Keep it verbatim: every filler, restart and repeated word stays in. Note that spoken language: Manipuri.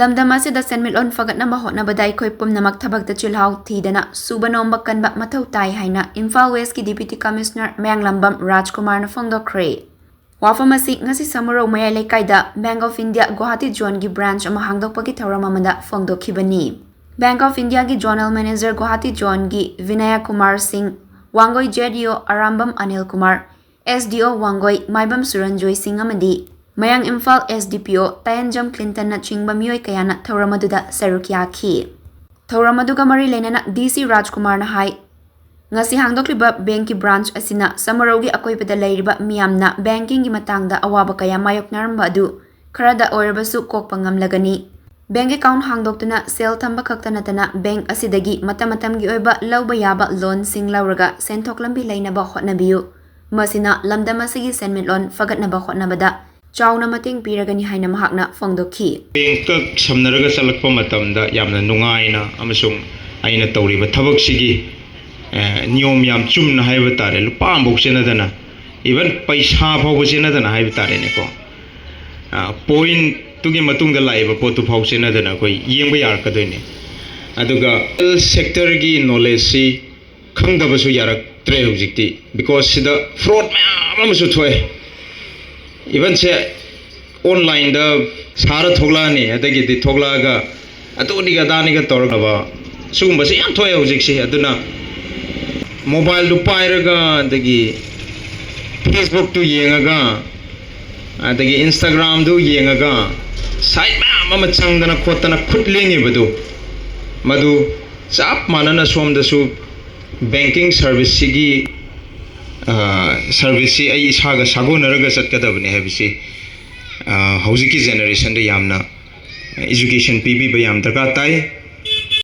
ꯂꯝꯗꯝ ꯑꯁꯤꯗ ꯁꯦꯟꯃꯤꯠꯂꯣꯟ ꯐꯒꯠꯅꯕ ꯍꯣꯠꯅꯕꯗ ꯑꯩꯈꯣꯏ ꯄꯨꯝꯅꯃꯛ ꯊꯕꯛꯇ ꯆꯤꯜꯍꯥꯎ ꯊꯤꯗꯅ ꯁꯨꯕ ꯅꯣꯝꯕ ꯀꯟꯕ ꯃꯊꯧ ꯇꯥꯏ ꯍꯥꯏꯅ ꯏꯝꯐꯥꯜ ꯋꯦꯁꯀꯤ Deputy Commissioner ꯃꯌꯥꯡꯂꯝꯕꯝ ꯔꯥꯖꯀꯨꯃꯥꯔꯅ ꯐꯣꯡꯗꯣꯛꯈ꯭ꯔꯦ꯫ ꯋꯥꯐꯝ ꯑꯁꯤ ꯉꯁꯤ ꯁꯃꯨꯔꯧ ꯃꯌꯥꯏ ꯂꯩꯀꯥꯏꯗ Bank of India Guwahati Zone ꯒꯤ branch ꯑꯃ ꯍꯥꯡꯗꯣꯛꯄꯒꯤ ꯊꯧꯔꯝ ꯑꯃꯗ ꯐꯣꯡꯗꯣꯛꯈꯤꯕꯅꯤ꯫ Bank of India ꯒꯤ Zonal Manager ꯒꯨꯋꯥꯍꯥꯇꯤ Zone ꯒꯤ ꯕꯤꯅꯌ ꯀꯨꯃꯥꯔ ꯁꯤꯡ, Wangoi Z E O Arambam Anil Kumar, S D O Wangoi ꯃꯥꯏꯕꯝ ꯁꯨꯔꯟꯖꯣꯏ ꯁꯤꯡ ꯑꯃꯗꯤ ꯃꯌꯥꯡ Imphal S D P O ꯇꯥꯌꯦꯟꯖꯝ ꯀ꯭ꯂꯤꯟꯇꯟꯅ ꯆꯤꯡꯕ ꯃꯤꯑꯣꯏ ꯀꯌꯥꯅ ꯊꯧꯔꯝ ꯑꯗꯨꯗ ꯁꯔꯨꯛ ꯌꯥꯈꯤ꯫ ꯊꯧꯔꯝ ꯑꯗꯨꯒ ꯃꯔꯤ ꯂꯩꯅꯅ D C ꯔꯥꯖꯀꯨꯃꯥꯔꯅ ꯍꯥꯏ, ꯉꯁꯤ ꯍꯥꯡꯗꯣꯛꯂꯤꯕ bank ꯀꯤ branch ꯑꯁꯤꯅ ꯁꯃꯨꯔꯧꯒꯤ ꯑꯀꯣꯏꯕꯗ ꯂꯩꯔꯤꯕ ꯃꯤꯌꯥꯝꯅ banking ꯒꯤ ꯃꯇꯥꯡꯗ ꯑꯋꯥꯕ ꯀꯌꯥ ꯃꯥꯌꯣꯛꯅꯔꯝꯕ ꯑꯗꯨ ꯈꯔꯗ ꯑꯣꯏꯔꯕꯁꯨ ꯀꯣꯛꯄ ꯉꯝꯂꯒꯅꯤ꯫ Bank account ꯍꯥꯡꯗꯣꯛꯇꯨꯅ ꯁꯦꯜ ꯊꯝꯕ ꯈꯛꯇ ꯅꯠꯇꯅ bank ꯑꯁꯤꯗꯒꯤ ꯃꯇꯝ ꯃꯇꯝꯒꯤ ꯑꯣꯏꯕ ꯂꯧꯕ ꯌꯥꯕ loan ꯁꯤꯡ ꯂꯧꯔꯒ ꯁꯦꯟꯊꯣꯛ ꯂꯝꯕꯤ ꯂꯩꯅꯕ ꯍꯣꯠꯅꯕꯤꯌꯨ꯫ ꯃꯁꯤꯅ ꯂꯝꯗꯝ ꯑꯁꯤꯒꯤ ꯁꯦꯟꯃꯤꯠꯂꯣꯟ ꯐꯒꯠꯅꯕ ꯍꯣꯠꯅꯕꯗ ꯆꯥꯎꯅ ꯃꯇꯦꯡ ꯄꯤꯔꯒꯅꯤ ꯍꯥꯏꯅ ꯃꯍꯥꯛꯅ ꯐꯣꯡꯗꯣꯛꯈꯤ꯫ Bank ꯁꯝꯅꯔꯒ ꯆꯠꯂꯛꯄ ꯃꯇꯝꯗ ꯌꯥꯝꯅ ꯅꯨꯡꯉꯥꯏꯅ ꯑꯃꯁꯨꯡ ꯑꯩꯅ ꯇꯧꯔꯤꯕ ꯊꯕꯛꯁꯤꯒꯤ, ꯑꯦ, ꯅꯤꯌꯣꯝ ꯌꯥꯝ ꯆꯨꯝꯅ ꯍꯥꯏꯕ ꯇꯥꯔꯦ, ꯂꯨꯄꯥ ꯑꯃꯐꯥꯎ ꯆꯦꯟꯅꯗꯅ, even ꯄꯩꯁꯥ ꯐꯥꯎꯕ ꯆꯦꯟꯅꯗꯅ ꯍꯥꯏꯕ ꯇꯥꯔꯦꯅꯦꯀꯣ꯫ ꯑ, point ꯇꯨꯒꯤ ꯃꯇꯨꯡꯗ ꯂꯥꯛꯏꯕ ꯄꯣꯠꯇꯨ ꯐꯥꯎ ꯆꯦꯟꯅꯗꯅ ꯑꯩꯈꯣꯏ ꯌꯦꯡꯕ ꯌꯥꯔꯛꯀꯗꯣꯏꯅꯦ꯫ ꯑꯗꯨꯒ health sector ꯒꯤ knowledge ꯁꯤ ꯈꯪꯗꯕꯁꯨ ꯌꯥꯔꯛꯇ꯭ꯔꯦ ꯍꯧꯖꯤꯛꯇꯤ, because ꯁꯤꯗ fraud ꯃꯌꯥꯝ ꯑꯃꯁꯨ ꯊꯣꯛꯑꯦ꯫ Even ꯁꯦ online ꯗ ꯁꯥꯔ ꯊꯣꯛꯂꯛꯑꯅꯤ, ꯑꯗꯒꯤꯗꯤ ꯊꯣꯛꯂꯛꯑꯒ ꯑꯗꯨꯅꯤꯒ ꯑꯗꯥꯅꯤꯒ ꯇꯧꯔꯒ ꯁꯤꯒꯨꯝꯕꯁꯦ ꯌꯥꯝ ꯊꯣꯛꯑꯦ ꯍꯧꯖꯤꯛꯁꯦ꯫ ꯑꯗꯨꯅ mobile ꯗꯨ ꯄꯥꯏꯔꯒ, ꯑꯗꯒꯤ Facebook ꯇꯨ ꯌꯦꯡꯉꯒ, ꯑꯗꯒꯤ Instagram ꯗꯨ ꯌꯦꯡꯉꯒ site ꯃꯌꯥꯝ ꯑꯃ ꯆꯪꯗꯅ ꯈꯣꯠꯇꯅ ꯈꯨꯠ ꯂꯦꯡꯉꯤꯕꯗꯨ, ꯃꯗꯨ ꯆꯞ ꯃꯥꯟꯅꯅ ꯁꯣꯝꯗꯁꯨ banking service ꯁꯤꯒꯤ, ꯑ, service ꯁꯤ ꯑꯩ ꯏꯁꯥꯒ ꯁꯥꯒꯣꯟꯅꯔꯒ ꯆꯠꯀꯗꯕꯅꯤ ꯍꯥꯏꯕꯁꯤ, ꯑ, ꯍꯧꯖꯤꯛꯀꯤ generation ꯗ ꯌꯥꯝꯅ education ꯄꯤꯕꯤꯕ ꯌꯥꯝ ꯗꯔꯀꯥꯔ ꯇꯥꯏ꯫